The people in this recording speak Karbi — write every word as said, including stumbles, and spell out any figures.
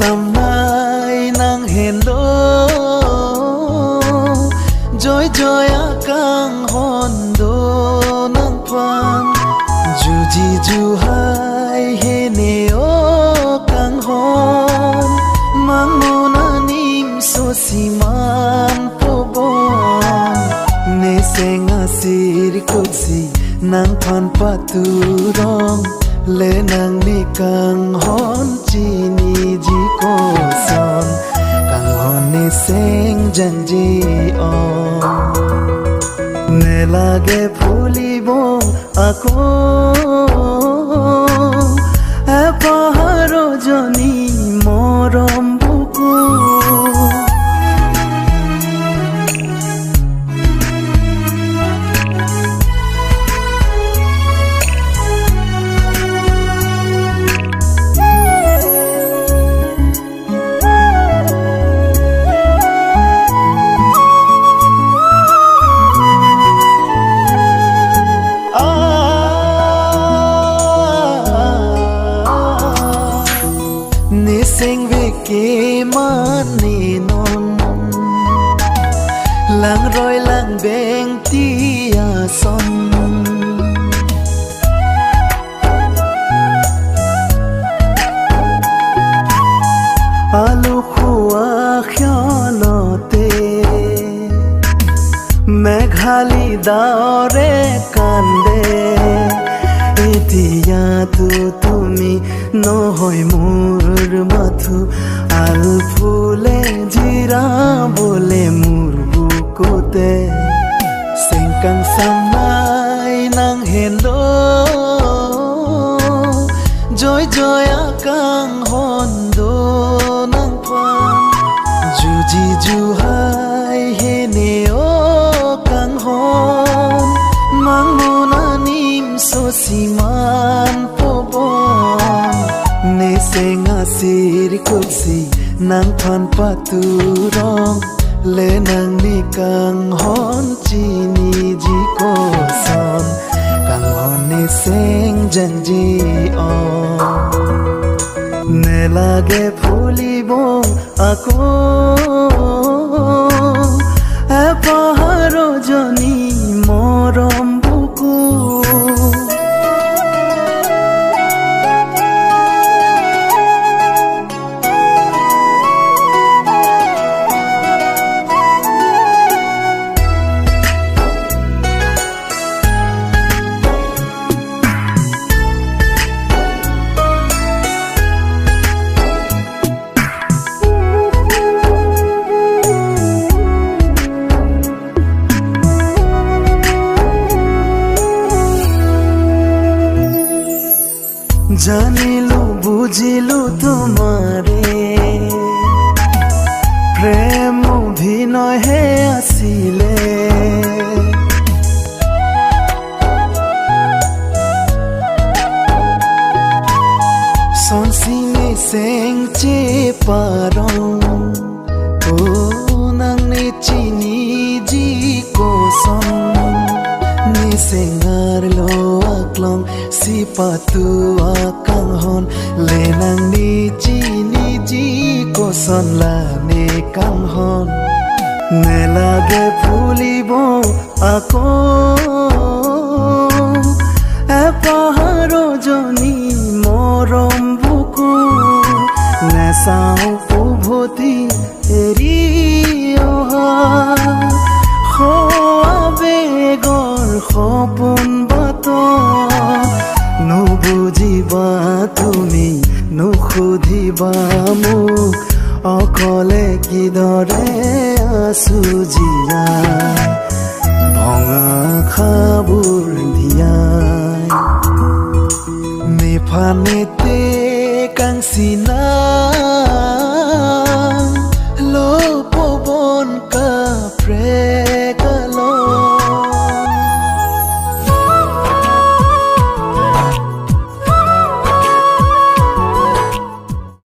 Samnai nang henlo, joijoi akanghon do nangphan. Juji juhai hene o kanghon, mangnon anim so siman pobon. Neseng asirkutsi nangphan paturong, le nangli kanghon chiniji koson, kanghon neseng jangji-o. Ne lake phulibom ako, epahar joni morom buku. Niseng veke mane non, langroi langbeng ti ason. Alukhu akhialote, meghali daore kande, etiya tu tumi nohoi mur mathu, alphule jira bole mur bukote. Sengkang samnai nang henlo, joijoi akanghon do nangphan. Juji juhai hene o kanghon, mangnon anim so siman pobon. Neseng asirkutsi nangphan paturong, le nangli kanghon chiniji koson, kanghon neseng jangji-o. Ne lake phulibom ako, epahar joni morom buku. জানিলো বুজিলো তোমারে, প্রেম অভিনয়হে আছিলে। Sonsi neseng cheparong, o nang ne chiniji koson, neseng arlo aklong si patu akanghon, le nang ne chiniji koson la ne kanghon. Ne lake phulibom ako, epahar joni morom buku. Ne sao pubhoti eri oha, ho abegor hopon bato, nubujiba tumi, nukhudiba muk, okole kidore asu jiya, bong akhabur diya. Nephan netekang sina,